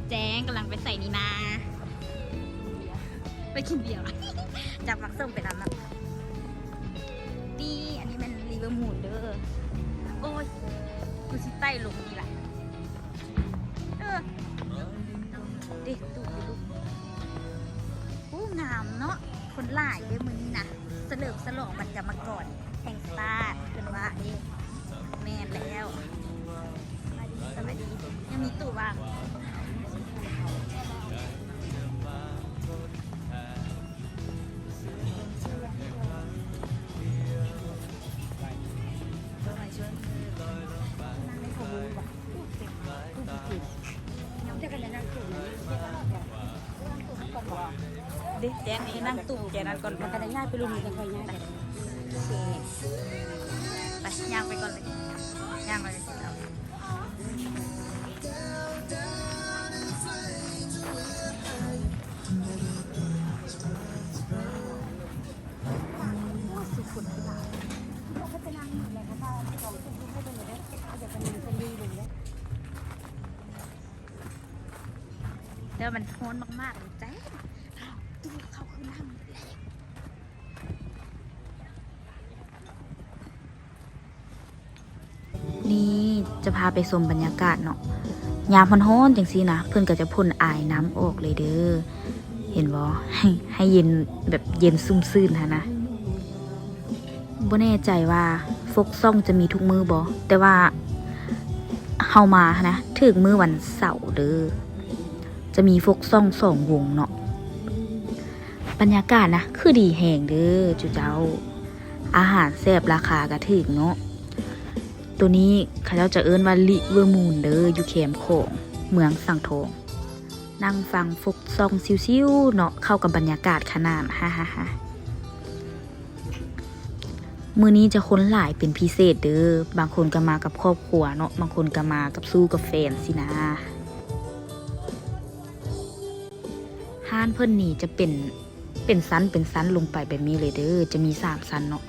ແຈ້ງກຳລັງໄປໃສນີ້ນາ? ໄປກິນເບຍ ຈັບໝາກສົ້ມໄປນຳນະ. ນີ້ ອັນນີ້ແມ່ນລິເວີມູນເດີ. ໂອ້ຍ ກູຊິໄຕ່ລົງນີ້ລະ. ເອີ ເດ້ ຕູບຢູ່ລູກ. ໂອ້ ງາມເນາະ ຄົນຫຼາຍເດ້ມື້ນີ້ນະ. ສະເຫຼີມສະຫຼອງວັນກຳມະກອນແຫ່ງຊາດ ເພິ່ນວ່າເດ້. ແມ່ນແລ້ວ. ສະບາຍດີ ສະບາຍດີ. ຍັງມີຕູ້ວ່າງ. ເດ້ ແຈ້ງໄປນັ່ງຕູ້ແຈນັ້ນກ່ອນ. ມັນກະໄດ້ຍ້າຍໄປລຸ່ມນີ້ ຄ່ອຍຍ້າຍໄປ. ໂອເຄ ໄປ ຍ່າງໄປກ່ອນເລີຍ ຍ່າງໄປເລີຍ. ແຕ່ວ່າມັນຮ້ອນມາກໆເລີຍຈ້າ. ອ້າວ ຕູ້ເຂົາຄືນ້ຳແຫຼະ. ນີ້ຈະພາໄປຊົມບັນຍາກາດເນາະ. ຍາມຮ້ອນໆຈັ່ງຊີ້ນະ ເພິ່ນກະຈະພົ່ນອາຍນ້ຳອອກເລີຍເດີ. ເຫັນບໍ່? ໃຫ້ ໃຫ້ເຢັນ ແບບເຢັນຊຸ່ມຊື່ນຫັ້ນນະ. ບໍ່ແນ່ໃຈວ່າຟົກຊ່ອງຈະມີທຸກມື້ບໍ່ ແຕ່ວ່າເຮົາມາຫັ້ນນະ ຖືກມື້ວັນເສົາເດີ. ຈະມີຟົກຊ່ອງສອງວົງເນາະ. ບັນຍາກາດນະ ຄືດີແຮງເດີຈຸເຈົ້າ. ອາຫານແຊບ ລາຄາກະຖືກເນາະ. ໂຕນີ້ເຂົາເຈົ້າຈະເອີ້ນວ່າລິເວີມູນເດີ ຢູ່ແຄມຂອງເມືອງສັງທອງ. ນັ່ງຟັງຟົກຊ່ອງຊິວໆເນາະ ເຂົ້າກັບບັນຍາກາດຂະໜາດ. ຮາໆໆ. ມື້ນີ້ຈະຄົນຫຼາຍເປັນພິເສດເດີ. ບາງຄົນກະມາກັບຄອບຄົວເນາະ ບາງຄົນກະມາກັບຊູ້ກັບແຟນຊີ້ນະ. ຮ້ານເພິ່ນນີ້ຈະເປັນ ເປັນຊັ້ນເປັນຊັ້ນລົງໄປແບບນີ້ເລີຍເດີ. ຈະມີສາມຊັ້ນເນາະ.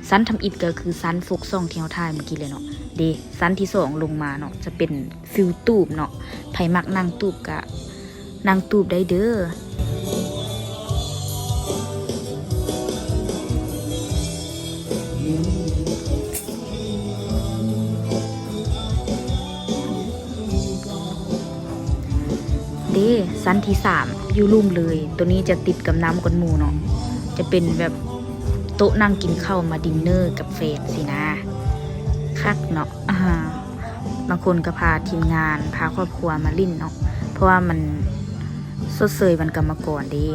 ຊັ້ນທຳອິດກະຄືຊັ້ນຟົກຊ່ອງທີ່ເຮົາຖ່າຍມື້ກີ້ເລີຍເນາະ. ເດ ຊັ້ນທີສອງລົງມາເນາະ ຈະເປັນຟິວຕູບເນາະ. ໃຜມັກນັ່ງຕູບກະນັ່ງຕູບໄດ້ເດີ. ເດ້ ຊັ້ນທີສາມຢູ່ລຸ່ມເລີຍ. ໂຕນີ້ຈະຕິດກັບນ້ຳກ່ອນໝູ່ເນາະ. ຈະເປັນແບບໂຕະນັ່ງກິນເຂົ້າມາດິນເນີກັບແຟນຊີ້ນະ. ຄັກເນາະ. ອາ ບາງຄົນກະພາທີມງານ ພາຄອບຄົວມາຫຼິ້ນເນາະ ເພາະວ່າມັນຊົດເຊີຍວັນກຳມະກອນເດ້.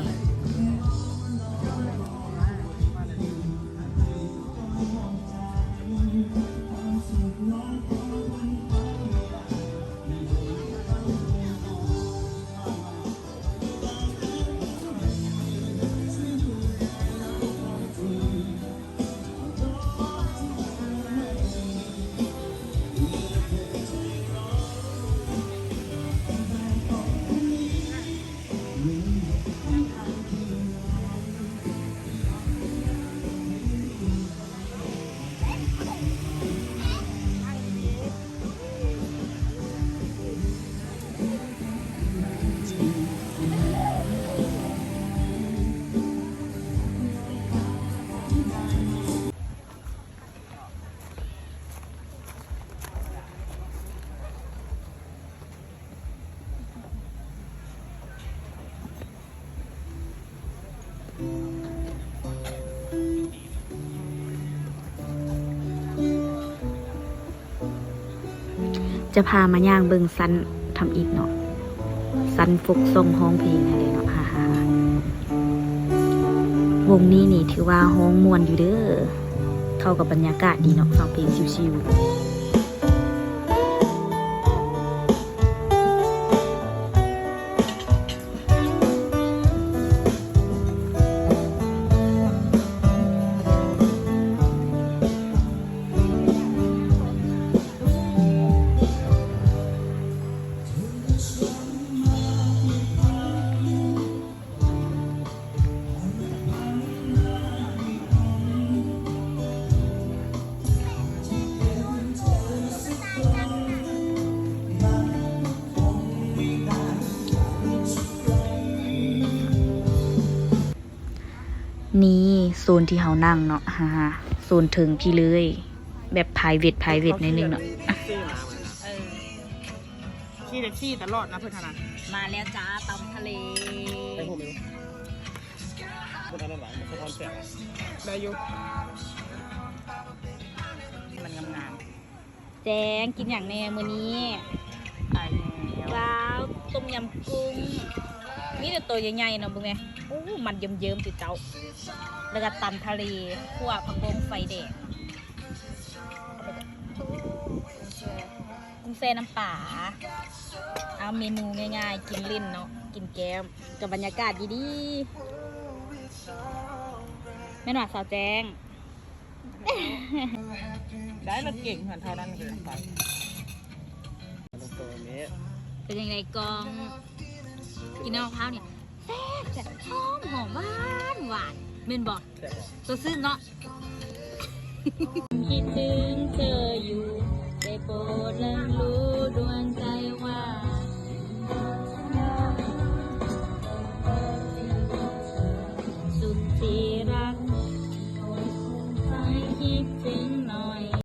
ຈະພາມາຍ່າງເບິ່ງຊັ້ນທຳອິດເນາະ, ຊັ້ນຟົກຊອງຮ້ອງເພງຫັ້ນເດເນາະ. ວົງນີ້ນີ້ຖືວ່າຮ້ອງມ່ວນຢູ່ເດີ, ເຂົ້າກັບບັນຍາກາດດີເນາະ, ຟັງເພງຊິວໆ. ນີ້ໂຊນທີ່ເຮົານັ່ງເນາະ ໂຊນເທິງພີ້ເລີຍ ແບບ private private ໜ້ອຍໜຶ່ງເນາະ. ເອີ ຂີ່ແທັກຊີຕະຫຼອດນະເພິ່ນຫັ້ນນະ. ມາແລ້ວຈ້າ ຕຳທະເລ ໄດ້ຢູ່ ມັນງາມໆ. ແຈ້ງ ກິນຫຍັງແດ່ມື້ນີ້? ຕາຍແລ້ວ ວ້າວ ຕົ້ມຍຳກຸ້ງ ມີແຕ່ໂຕໃຫຍ່ໆເນາະ ເບິ່ງແດ່. ໂອ້ ມັນເຍິ້ມໆຕິເຈົ້າ. ແລ້ວກໍຕຳທະເລ ຂົ້ວຜັກບົ້ງໄຟແດງ ກຸ້ງແຊ່ນ້ຳປາ. ເອົາ ເມນູງ່າຍໆ ກິນຫຼິ້ນເນາະ ກິນແກ້ມ ກັບບັນຍາກາດດີໆ ແມ່ນຫວາ ສາວແຈ້ງ? ໄດ້ລະເກັ່ງຫັ້ນ ເທົ່ານັ້ນກໍໄປ. ເປັນຈັ່ງໃດກ້ອງ? ກິນນ້ຳມະພ້າວນີ້ແຊບໆ ຫອມໆ ຫວານໆ ແມ່ນບໍ່? ແຊບບໍ່? ສົດຊື່ນເນາະ.